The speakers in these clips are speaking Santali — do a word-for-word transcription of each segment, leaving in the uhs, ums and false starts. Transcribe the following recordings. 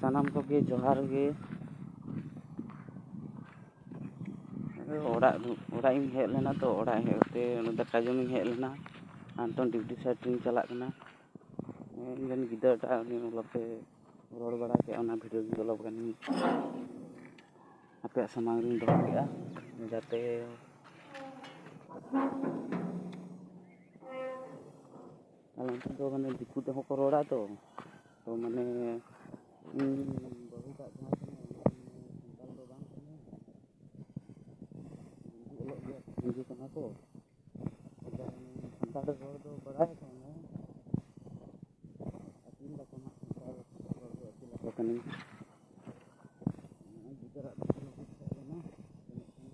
ᱥᱟᱱᱟᱢ ᱠᱚᱜᱮ ᱡᱚᱦᱟᱨ ᱜᱮ᱾ ᱚᱲᱟᱜ, ᱚᱲᱟᱜ ᱤᱧ ᱦᱮᱡ ᱞᱮᱱᱟ ᱛᱚ, ᱚᱲᱟᱜ ᱦᱮᱡ ᱠᱟᱛᱮ ᱚᱸᱰᱮ ᱫᱟᱠᱟ ᱡᱚᱢᱤᱧ ᱦᱮᱡ ᱞᱮᱱᱟ᱾ ᱟᱨ ᱱᱤᱛᱚᱝ ᱰᱤᱭᱩᱴᱤ ᱥᱟᱭᱤᱰ ᱨᱤᱧ ᱪᱟᱞᱟᱜ ᱠᱟᱱᱟ᱾ ᱤᱧ ᱨᱮᱱ ᱜᱤᱫᱽᱨᱟᱹᱴᱟᱜ ᱩᱱᱤ ᱚᱞᱚᱜ ᱛᱮ ᱨᱚᱲ ᱵᱟᱲᱟ ᱠᱮᱫᱼᱟ, ᱚᱱᱟ ᱵᱷᱤᱰᱤᱭᱳ ᱜᱮ ᱵᱚᱞᱚ ᱠᱟᱹᱱᱟᱹᱧ ᱟᱯᱮᱭᱟᱜ ᱥᱟᱢᱟᱝ ᱨᱤᱧ ᱫᱚᱦᱚ ᱠᱮᱫᱼᱟ, ᱡᱟᱛᱮ ᱟᱞᱮ ᱚᱱᱛᱮ ᱫᱚ ᱢᱟᱱᱮ ᱫᱤᱠᱩ ᱛᱮᱦᱚᱸ ᱠᱚ ᱨᱚᱲᱟ ᱛᱚ, ᱛᱚ ᱢᱟᱱᱮ ᱤᱧ ᱵᱟᱹᱦᱩ ᱴᱟᱜ ᱡᱟᱦᱟᱸᱭ ᱠᱟᱱᱟᱭ, ᱩᱱᱤ ᱫᱚ ᱢᱟᱱᱮ ᱥᱟᱱᱛᱟᱲ ᱫᱚ ᱵᱟᱝ ᱠᱟᱱᱟᱭ, ᱦᱤᱱᱫᱤ ᱚᱞᱚᱜ ᱜᱮᱭᱟ, ᱦᱤᱱᱫᱤ ᱠᱟᱱᱟ ᱠᱚ᱾ ᱟᱫᱚ ᱥᱟᱱᱛᱟᱲ ᱨᱚᱲ ᱫᱚ ᱵᱟᱲᱟᱭ ᱟᱠᱚ ᱚᱱᱟ, ᱟᱹᱠᱤᱞ ᱟᱠᱚ ᱱᱟᱜ ᱥᱟᱱᱛᱟᱲ ᱨᱚᱲ ᱫᱚ ᱟᱹᱠᱤᱞ ᱟᱠᱚ ᱠᱟᱹᱱᱟᱹᱧ᱾ ᱱᱚᱜᱼᱚᱭ ᱜᱤᱫᱟᱹᱨᱟᱜ ᱫᱚ ᱠᱳᱱᱳ ᱵᱩᱡᱽ ᱦᱮᱡ ᱞᱮᱱᱟ, ᱥᱮᱱᱚᱜ ᱠᱟᱱᱟ᱾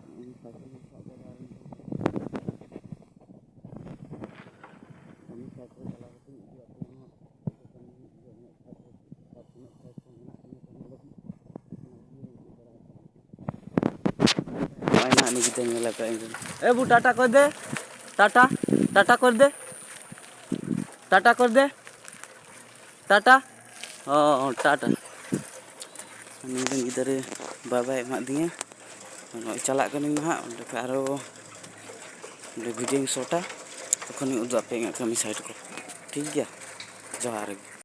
ᱱᱚᱜᱼᱚᱭ ᱥᱟᱭᱠᱮᱞ ᱥᱟᱵ ᱵᱟᱲᱟ ᱞᱮᱱᱠᱷᱟᱱ ᱠᱟᱹᱢᱤ ᱥᱟᱭᱠᱮᱞ ᱪᱟᱞᱟᱣ ᱠᱟᱛᱮ ᱤᱫᱤ ᱟᱯᱮ ᱦᱚᱸ᱾ ᱱᱚᱜᱼᱚᱭ ᱱᱟᱦᱟᱜ ᱱᱤᱡᱮ ᱛᱮ ᱧᱮᱞ ᱟᱠᱟᱫ ᱟᱹᱧ᱾ ᱮ ᱵᱩ, ᱴᱟᱴᱟ ᱠᱚᱨ ᱫᱮ, ᱴᱟᱴᱟ, ᱴᱟᱴᱟ ᱠᱚᱨ ᱫᱮ, ᱴᱟᱴᱟ ᱠᱚᱨ ᱫᱮ, ᱴᱟᱴᱟ᱾ ᱚ, ᱴᱟᱴᱟ᱾ ᱱᱩᱭ ᱨᱮᱱ ᱜᱤᱫᱽᱨᱟᱹ ᱵᱟᱵᱟᱭ ᱮᱢᱟᱫᱤᱧᱟ᱾ ᱱᱚᱜᱼᱚᱭ ᱪᱟᱞᱟᱜ ᱠᱟᱹᱱᱟᱹᱧ ᱱᱟᱦᱟᱜ, ᱚᱸᱰᱮ ᱠᱷᱚᱱ ᱟᱨᱚ ᱚᱸᱰᱮ ᱵᱷᱤᱰᱤᱭᱳᱧ ᱥᱚᱴᱟ, ᱛᱚᱠᱷᱚᱱᱤᱧ ᱩᱫᱩᱜ ᱟᱯᱮᱭᱟ ᱤᱧᱟᱹᱜ ᱠᱟᱹᱢᱤ ᱥᱟᱭᱤᱴ ᱠᱚ᱾ ᱴᱷᱤᱠ ᱜᱮᱭᱟ, ᱡᱚᱦᱟᱨ ᱜᱮ᱾